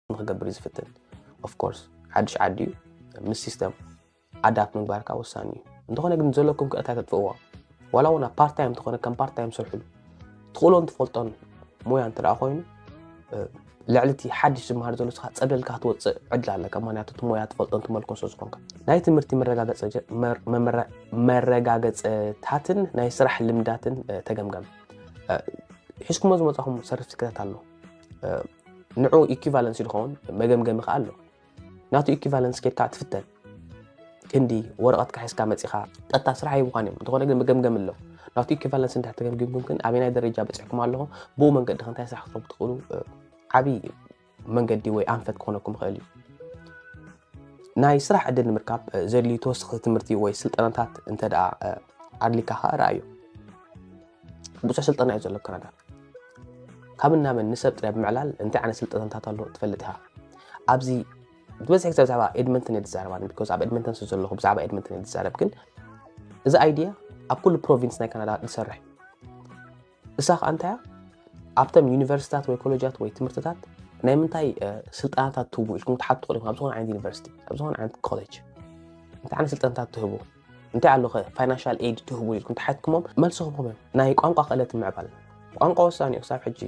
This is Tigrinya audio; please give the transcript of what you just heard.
ንክገብር እዩ ዝፍትን። Of course ሓድሽ ዓዲ እዩ፣ ምስ ሲስተም ኣዳፕት ምግባርካ ወሳኒ እዩ። እንተኾነ ግን ዘለኩም ክእለት ኣይተጥፍእዋ። ዋላ እውን ኣብ ፓርት ታይም እንተኾነ ከም ፓርት ታይም ስርሕሉ። ትኽእሎን ትፈልጦን ሞያ እንተ ደኣ ኮይኑ ልዕሊ እቲ ሓድሽ ዝመሃር ዘሎ ስኻ ጸብለልካ ክትወፅእ ዕድል ኣለካ። ምክንያቱ እቲ ሞያ ትፈልጦን ትመልኮን ስለ ዝኾንካ። ናይ ትምህርቲ መረጋገፀታትን ናይ ስራሕ ልምዳትን ተገምገም። ሒዝኩሞ ዝመፃኹም ሰርቲፊኬታት ኣሎ፣ ንዑ ኢኩቫለንሲ ዝኸውን መገምገሚ ከዓ ኣሎ። ናቱ ኢኩቫለንስ ኬድካ ትፍተን። ክንዲ ወረቐትካ ሒዝካ መፂኻ ቀጥታ ስራሕ ይህቡኻን እዮም። እንተኾነ ግን መገምገሚ ኣሎ። ናቱ ኢኩቫለንስ እንድሕር ተገምጊምኩም ግን ኣበናይ ደረጃ በፂሕኩም ኣለኹም፣ ብኡ መንገዲ ከ እንታይ ስራሕ ክትረኽቡ ትኽእሉ ዓብዪ መንገዲ ወይ ኣንፈት ክኾነኩም ይኽእል እዩ። ናይ ስራሕ ዕድል ንምርካብ ዘድልዩ ተወሰኽቲ ትምህርቲ ወይ ስልጠናታት እንተ ደኣ ኣድሊካ ከኣ ረኣዮ። ብዙሕ ስልጠና እዩ ዘሎ ካናዳ። ካብ እናመን ንሰብ ጥራይ ብምዕላል እንታይ ዓይነት ስልጠናታት ኣሎ ትፈልጥ ኢኻ። ኣብዚ ብዝሒ ግዜ ብዛዕባ ኤድመንተን እየ ዝዛረብ ኣነ፣ ቢኮዝ ኣብ ኤድመንተን ስለ ዘለኹ ብዛዕባ ኤድመንተን እየ ዝዛረብ። ግን እዚ ኣይድያ ኣብ ኩሉ ፕሮቪንስ ናይ ካናዳ ዝሰርሕ እዩ። እሳ ከኣ እንታይ እያ? ኣብቶም ዩኒቨርሲታት ወይ ኮሌጃት ወይ ትምህርትታት ናይ ምንታይ ስልጠናታት ትህቡ ኢልኩም ትሓቱ ትኽእሉ ኢኹም። ኣብ ዝኾነ ዓይነት ዩኒቨርሲቲ፣ ኣብ ዝኾነ ዓይነት ኮሌጅ እንታይ ዓይነት ስልጠናታት ትህቡ፣ እንታይ ኣሎ ኸ ፋይናንሻል ኤድ ትህቡ ኢልኩም ተሓትኩሞም መልስኹም ኸም ናይ ቋንቋ ክእለት ምዕባል። ቋንቋ ወሳኒ እዩ። ክሳብ ሕጂ